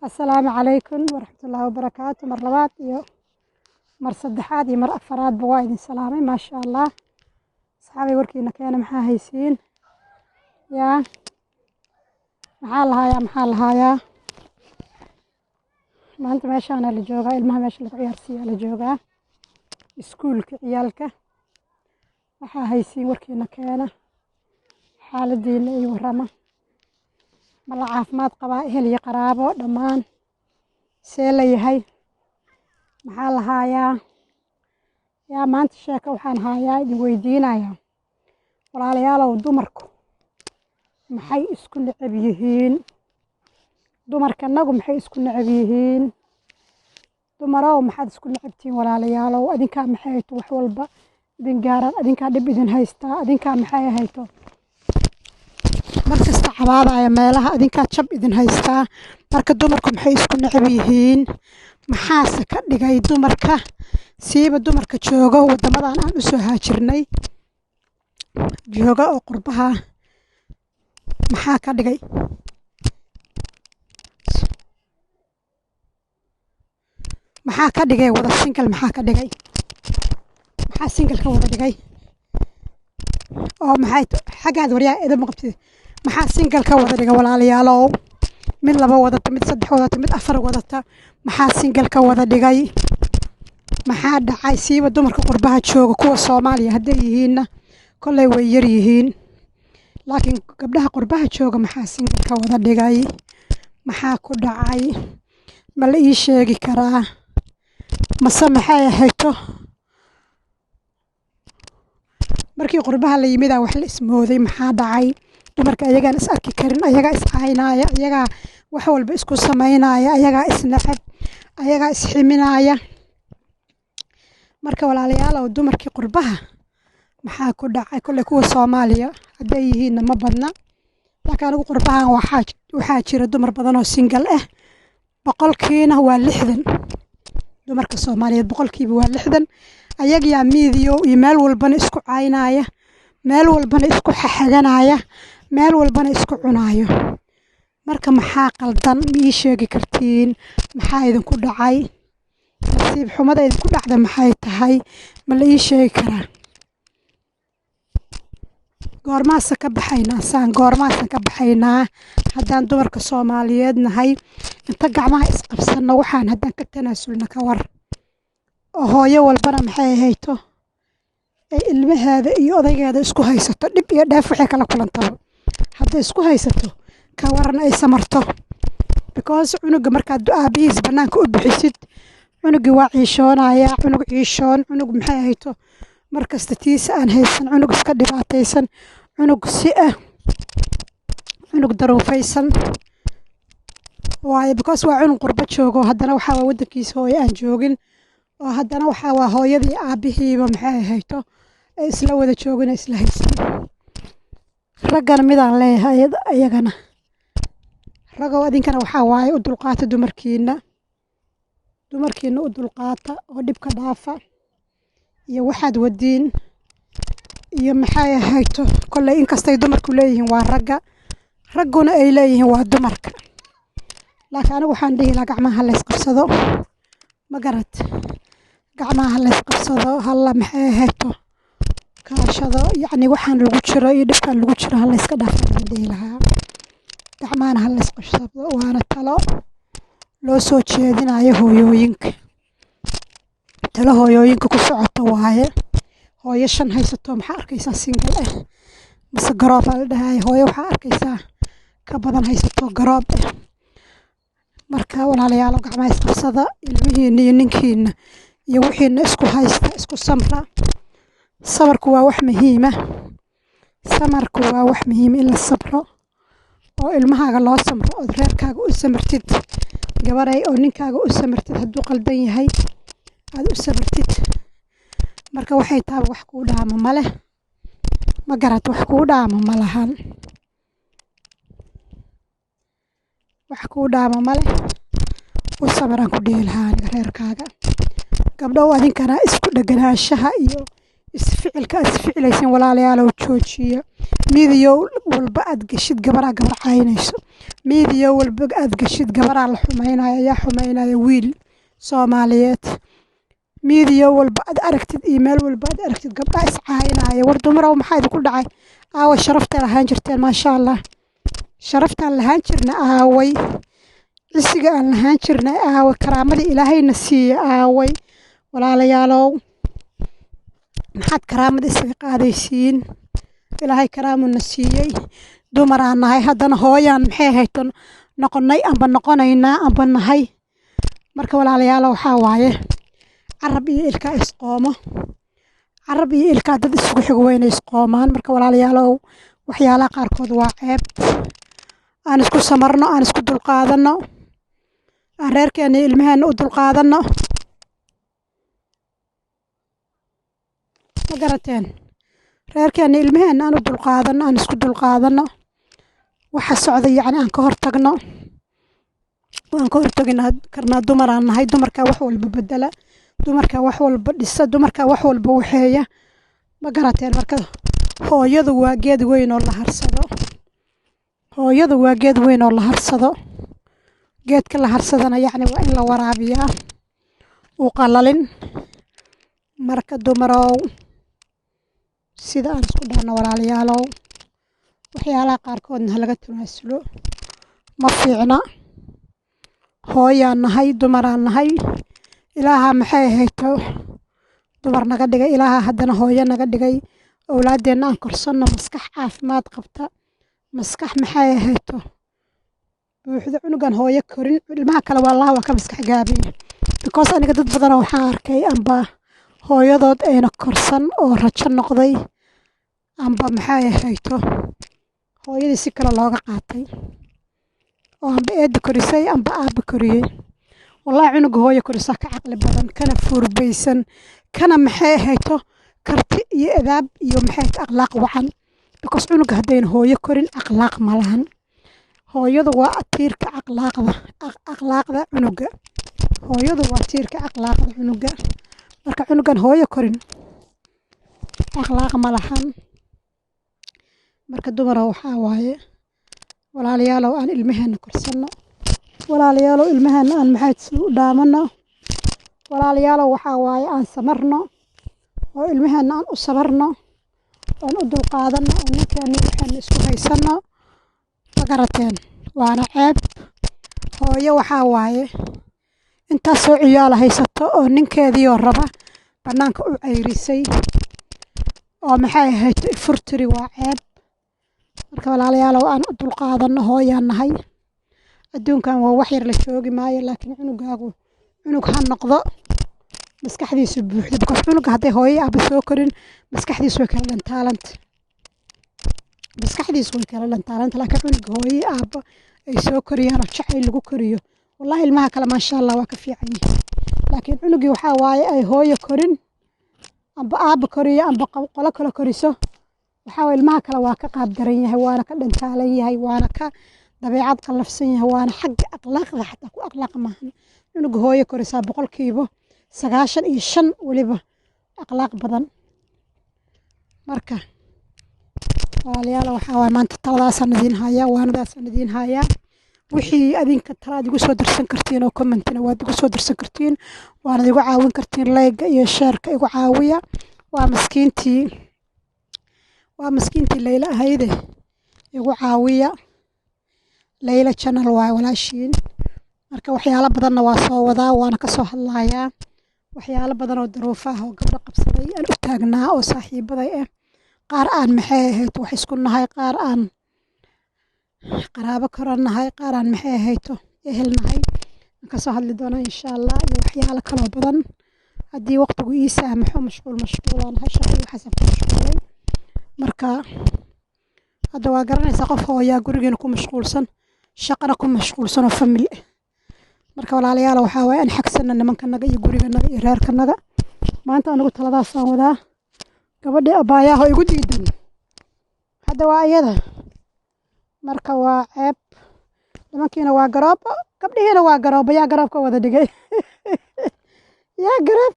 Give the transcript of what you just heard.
Assalaamu calaykum waraxmatullaahi wabarakaatu. Mar labaad iyo mar saddexaad iyo mar afaraadba waa idin salaamay. Maasha Allah, asxaabay, warkiina keena. Maxaa haysiin? Yaa maxaa lahaayaa? Maxaa lahaayaa? Maanta meeshaana la joogaa, ilmaha meesha lagu ciyaarsiiyaa la joogaa, iskuulka ciyaalka. Waxaa haysiin? Warkiina keena, xaaladiina iyo warama. Ma la caafimaad qabaa? Ehel iyo qaraabo dhammaan see la yahay? Maxaa la haayaa? Yaa maanta sheeko waxaan haayaa idin weydiinayaa, walaalayaalow: dumarku maxay isku necab yihiin? Dumarkanagu maxay isku necab yihiin? Dumarow, maxaad isku necabtihiin, walaalayaalow? Adinkaa maxay hayto wax walba idin gaaraan, adinkaa dhib idin haystaa, adinkaa maxay hayto mar kasta cabaadaya meelaha, adinkaa jab idin haystaa. Marka dumarku maxay isku necab yihiin? Maxaase ka dhigay dumarka, siiba dumarka joogo waddamadan aan usoo haajirnay jooga oo qurbaha, maxaa ka dhigay? Maxaa ka dhigay wada single? Maxaa ka dhigay? Maxaa single ka wada dhigay? Oo maxay xaggaad waryaa eeda ma qabtid? Maxaa single ka wada dhigay, walaalayaalow? Mid laba wadata, mid saddex wadata, mid afar wadata, maxaa single ka wada dhigay? Maxaa dhacay? Siiba dumarka qurbaha jooga. Kuwa Soomaaliya hadday yihiinna kolley way yar yihiin, laakiin gabdhaha qurbaha jooga maxaa single ka wada dhigay? Maxaa ku dhacay? Ma la ii sheegi karaa? Mase maxay ahayto, markii qurbaha la yimidaa wax la ismooday? Maxaa dhacay? Dumarka ayagaan is arki karin, ayagaa is caynaya, ayagaa wax walba isku samaynaya, ayagaa isneceb, ayagaa isximinaya. Marka walaalayaalow, dumarkii qurbaha maxaa ku dhacay? Kolley kuwa Soomaaliya hadday yihiinna ma badna, laakiin anigu qurbahan waxaa jira dumar badan oo single ah. Boqolkiina waa 60 dumarka Soomaaliyeed, boqolkiiba waa 60. Ayagiyaa miidiyo iyo meel walbana isku caynaya, meel walbana isku xaxaganaya, meel walbana isku cunaayo. Marka maxaa qaldan? Ma ii sheegi kartiin? Maxaa idinku dhacay? Nasiib xumada idinku dhacda maxay tahay? Ma la ii sheegi karaa? Goormaasa ka baxaynaa saan? Goormaasan ka baxaynaa haddaan dumarka Soomaaliyeed nahay? Inta gacmaha isqabsanno, waxaan haddaan ka tanaasulna ka war, oo hooyo walbana maxay hayto ee ilmaheeda iyo odaygeeda isku haysato, dhib iyo dheef waxay kala kulantaba hadday isku haysato, ka waran ay samarto? Because cunuga markaad aabihiis bannaanka u bixisid, cunugii waa ciishoonaya. Cunug ciishoon, cunug maxay hayto markasta tiisa aan haysan, cunug iska dhibaataysan, cunug si ah, cunug daruufaysan waayo, because waa cunug qurbo joogo. Haddana waxaa waa waddankiisa hooyo aan joogin, oo haddana waxaa waa hooyadii aabbihiiba maxay hayto ay isla wada joogin, isla haysan. Raggana midaan leeyahay iyagana: ragow, adinkana waxaa waaye u dulqaata dumarkiina, dumarkiina u dulqaata oo dhibka dhaafa iyo waxaad wadiin iyo maxay ahayto. Kolley inkastay dumarku leeyihiin waa ragga, ragguna ay leeyihiin waa dumarka, laakiin anigu waxaan dhihi lahaa gacmaha ha laysqabsado. Ma garad? Gacmaha ha laysqabsado, halla maxay ahayto kaashado. Yacni waxaan lagu jiro iyo dhibkaan lagu jiro ha layska dhaafo baan dhihi lahaa. Gacmahana ha laysqabsado. Waana talo loo soo jeedinayo hooyooyinka, talo hooyooyinka ku socoto waaye. Hooyo shan haysato maxaa arkaysaa single ah mase garoob aa la dhahay. Hooyo waxaa arkaysaa ka badan haysato, garoob ah. Marka walaalayaalo, gacmaha isqabsada, ilmihiina iyo ninkiina iyo wixiina isku haysta, isku samra. Sabarku waa wax muhiima. Samarku waa wax muhiim, in la sabro oo ilmahaaga loo samro, ood reerkaaga u samartid, gabaray, oo ninkaaga u samartid, hadduu qaldan yahay aad u samartid. Marka waxay taaba wax kuu dhaama male. Ma garat? Wax kuu dhaama ma lahan, wax kuu dhaama male. U samaraan ku dhihi lahaa aniga reerkaaga. Gabdhow, adinkana isku dheganaanshaha iyo isficilka aad isficilaysin, walaalayaalow, joojiya. Midiyow walba aad geshid, gabaraa gabar caynayso. Media walba aad gashid, gabaraa la xumaynaya. Yaa xumaynaya? Wiil Soomaaliyeed. Media walba aad aragtid iyo meel walba aad aragtid, gabdhaa iscaayinaya. War dumarow, maxaa idinku dhacay? Aaway sharaftaa lahaan jirteen? Maasha Allah, sharaftaan lahaan jirna aaway? Cisiga aan lahaan jirnay aaway? Karaamadii Ilaahayna siiye aaway? Walaalayaalow, maxaad karaamada isaga qaadaysiin? Ilaahay karaamuna siiyey. Dumaraan nahay, haddana hooyaan maxay hayto noqonay amba noqonaynaa amba nahay. Marka walaalayaalo, waxaa waaye carab iyo ilkaa isqoomo, carab iyo ilkaa dad isugu xigo weyna isqoomaan. Marka walaalayaalow, waxyaalaha qaarkood waa ceeb. Aan isku samarno, aan isku dulqaadanno, aan reerkeena iyo ilmaheena u dulqaadanno. Ma garateen? Reerkeena, ilmaheena aan u dulqaadanno, aan isku dulqaadanno. Waxa socda yacni aan ka hortagno, waan ka hortagi karnaa. Dumaraan nahay. Dumarkaa wax walba bedela, dumarkaa wax walba dhisa, dumarkaa wax walba waxeeya. Ma garateen? Marka hooyadu waa geed weyn oo la harsado. Hooyadu waa geed weyn oo la harsado. Geedka la harsadana yacni waa in la waraabiyaa, uu qalalin. Marka dumarow, sida aan isku dhahno, walaalayaalow, waxyaalaha qaarkoodna ha laga tanaasulo, ma fiicna. Hooyaan nahay, dumaraan nahay. Ilaaha maxay hayto dumar naga dhigay, Ilaaha haddana hooyo naga dhigay. Owlaaddeenna aan korsanno, maskax caafimaad qabta, maskax maxay hayto buuxda. Cunugan hooyo korin, ilmaha kale wallahi waa ka maskax gaabaya, because aniga dad badanoo waxaan arkay amba hooyadood ayna korsan oo rajo noqday, amba maxay hayto hooyadii si kale looga qaatay, oo amba eedda korisay amba aabba koriyey. Wallahi cunuga hooyo korisaa ka caqli badan, kana fuurbaysan, kana maxay hayto karti iyo adaab iyo maxay hayto akhlaaq wacan, because cunuga haddayna hooyo korin akhlaaq ma lahan. Hooyadu waa tiirka akhlaaqda, akhlaaqda cunuga. Hooyadu waa tiirka akhlaaqda cunuga. Marka cunugan hooyo korin akhlaaq ma lahan. Marka dumara, waxaa waaye walaalayaalow, aan ilmaheena korsanno. Walaalayaalow, ilmaheena aan maxay u dhaamano. Walaalayaalow, waxaa waaye aan samarno oo ilmaheena aan u sabarno, oon u dulqaadanno, oo ninkeena waxeena isku haysanno. Ma garateen? Waana ceeb hooyo waxaa waaye intaasoo ciyaala haysato oo ninkeediioo raba bannaanka u cayrisay oo maxay ahayd furtiri. Waa ceeb. Marka walaalayaalow, aan u dulqaadanno. Hooyaan nahay. Adduunkan waa wax yar, la joogi maayo, laakiin cunugaagu cunug ha noqdo maskaxdiisu buuxdo, because cunuga hadday hooyo aaba soo korin, maskaxdiisu way kala dhantaalanta, maskaxdiisu way kala dhantaalanta. Laakiin cunuga hooyo aaba ay soo koriyaan oo jacayl lagu koriyo, wallahi ilmaha kale maasha Allah waa ka fiican yihin. Laakiin cunugii waxaa waaye ay hooyo korin amba aaba koriyo amba qolo kale koriso, waxaa waye ilmaha kale waa ka qaab daran yahay, waana ka dhantaalan yahay, waana ka dabeecad qallafsan yahay, waana xagga akhlaaqda xataa ku akhlaaq maahan. Cunuga hooyo korisaa 95% weliba akhlaaq badan. Marka walaalayaal, waxaa waaye maanta taladaasaan idiin hayaa, waanadaasaan idiin hayaa. Wixii adinka talaad igu soo dirsan kartiin oo commentina waad igu soo dirsan kartiin, waanad igu caawin kartiin. Like-ga iyo share-ka igu caawiya. Waa maskiintii, waa maskiintii Layla ahayde, igu caawiya. Layla Channel waaye walaashiin. Marka waxyaalo badanna waa soo wadaa, waana ka soo hadlayaa waxyaalo badan oo daruufo ah oo gabdho qabsaday aan u taagnaa oo saaxiibaday ah, qaar aan maxay ahayd wax isku nahay, qaar aan qaraabo karo nahay, qaar aan maxay ahayto ehel nahay. Aan kasoo hadli doonaa insha Allah, iyo waxyaalo kaloo badan haddii waqtigu ii saamaxo. Mashquul mashquulaan nahay, shaqo iyo waxaasaan ku mashquulay. Marka hadda waa garanaysaa, qof hooyaa gurigeena ku mashquulsan, shaqana ku mashquulsan oo family ah. Marka walaalayaal, waxaa waaye aan xagsana nimankanaga iyo guriganaga iyo reerkanaga. Maanta anigu taladaasaan wadaa. Gabadhii abaayaha igu diidan hadda waa iyada. Marka waa ceeb. Nimankiina waa garoobo, gabdhihiina waa garoobo. Yaa garoobka wada dhigay? Yaa garoob?